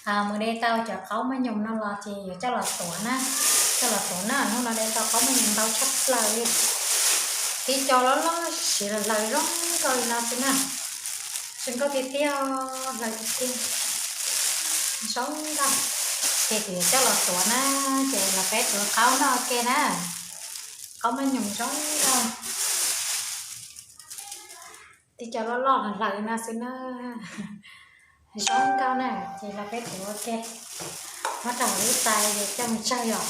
Mus de tau cov qaub maj nyoos no los ces yuav coj los tuav na, coj los tuav na. Hnub no de tau qaub maj nyoos ntau tshaj plaws li. Tib co loj loj siav hlaws zoo nkauj li no xwb na. Zoo nkauj tiag tiag, hlaws tiag tiag, zoo nkauj. Ces kuv yuav coj los tuav na, ces los peb tuav qaub noj ke na. Qaub maj nyoos zoo nkauj. Tib co loj loj hlaws li no xwb na, zoo nkauj na. Ces los peb tuav ua ke, muab rau hauv lub tais es coj mus tsawg yom.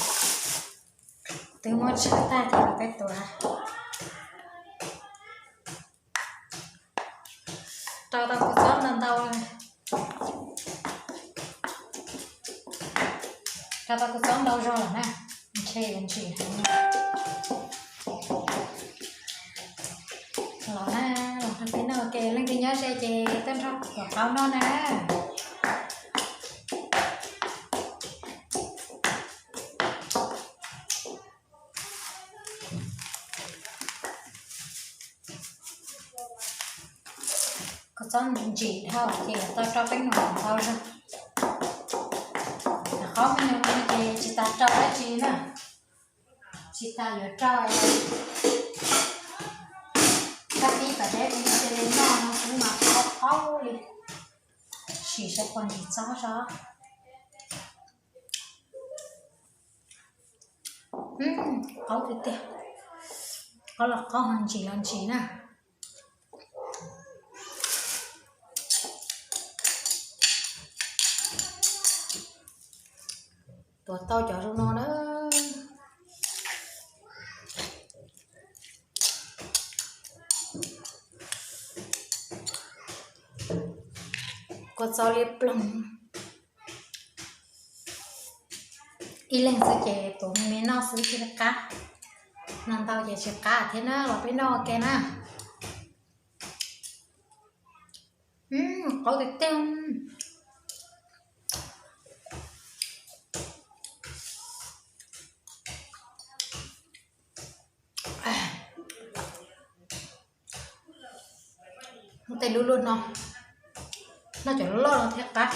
Twb muab tsawg tag ces los peb tuav. Rau tau kua txob ntau ntau, rau tau kua txob ntau zog lawm na, ntshe yuav ntsim heev. Los na, los nrog peb noj ua ke, leej twg nyob ze ces tuaj nrog kuv qaub noj na. Kua txob ntsim dhau ces yuav tau rau peeb num ntau zog. Cov qaub maj nyoos no ces tsis tas rau dab tsi na, tsis tas yuav rau. Kab pib tom deb li ces noj no kuv mas qaub qaub li, sim saib puas ntsim txob tso. Qaub tiag tiag, qaub los qaub, ho ntsim los ntsim na. Tuav tau cov zoo no na. Kua txob liab ploog. Ib leeg xwb ces tuav me me noj xwb thiaj li qab, noj ntau ces tsis qab thiab na, los peb noj ua ke na. Qaub tiag tiag. Muab tej lub luaj no, noj cov loj no thiaj qab.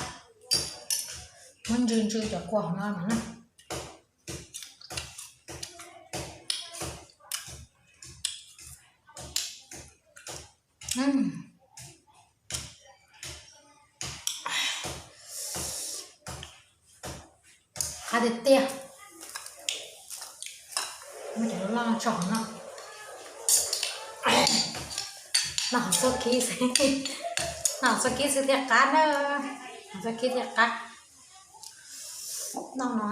Muab ntsw ntsw cov kua hauv no mas na. Qab tiag tiag. Muab cov loj loj no tso hauv no. Noj hauv txoj kib xwb, noj hauv txoj kib xwb thiaj qab na, hauv txoj kib thiaj qab. Noj no.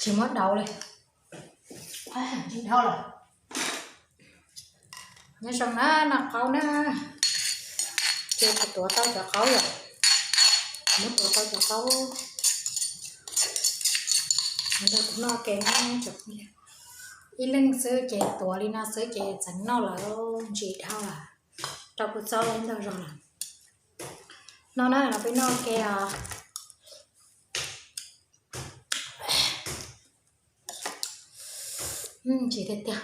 Tsis muab daus li, tsis dhau lawm. Nyob zoo na, noj qaub na. Ces kuv tuav tau cov qaub yom, muab tuav tau cov qaub nrog kuv noj ke na. Ib leeg xwb ces tuav li no xwb ces txeev noj lawm, ntsim dhau lawm, rau kua txob ntau zog lawm. No na, los peb noj ke os. Ntsim tiag tiag.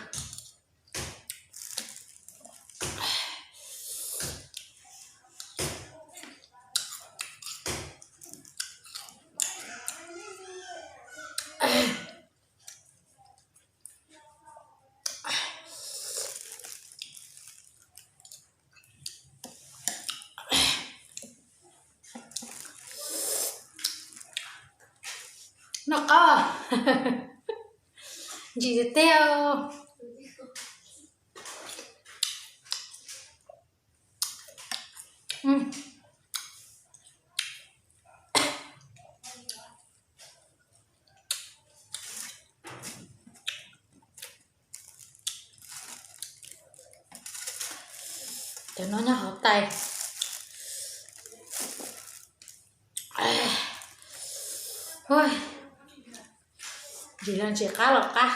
Noj qaub, ntsim tiag tiag. Cov no nyob hauv tais. Ua, ntsim los ntsim, qab los qab.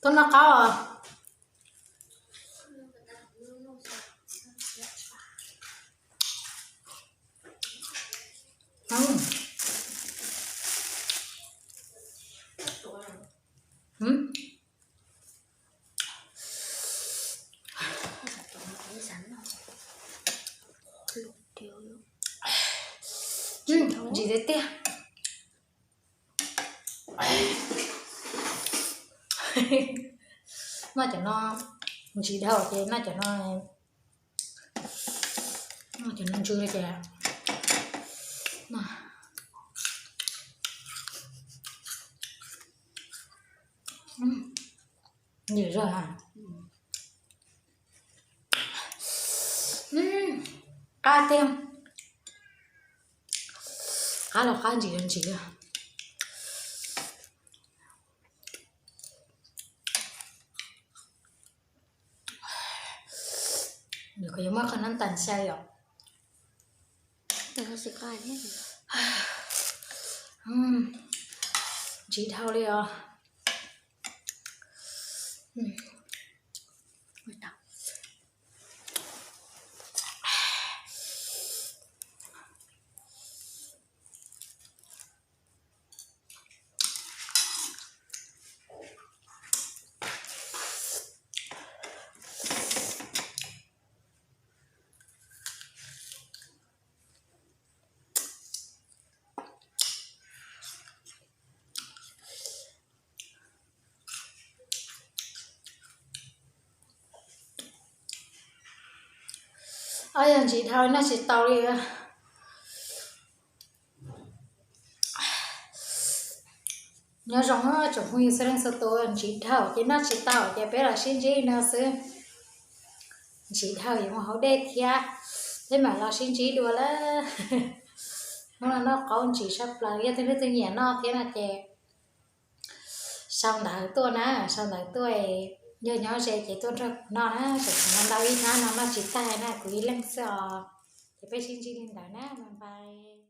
Tuaj noj qaub os. Ntsim tiag tiag. Noj cov no ntsim dhau ces noj cov no, noj cov no ntsw li ces ntsim zog. Qab tiag. Qab los qab, ntsim los ntsim. Nws kuj yuav muab qhov nab tas xya yom. Ntsim dhau li os. Ob, yog ntsim dhau noj tsis tau li. Nyob zoo tsoom phooj ywg txhua leej txhua tus, ntsim dhau ces noj tsis tau ces peb los sib ntsib no xwb. Ntsim dhau yuav mus haus dej thiab, peb mam los sib ntsib dua lawm. Hnub no noj qaub ntsim tshaj plaws, yog leej twg nyiam noj thiab no ces sau ntawv tuaj na, sau ntawv tuaj, yog nyob ze ces tuaj nrog kuv noj na, tseem tshuav ntau ib hnab no noj tsis tag na, kuv ib leeg xwb os. Ces peb sib ntsib li ntawd na, bye bye.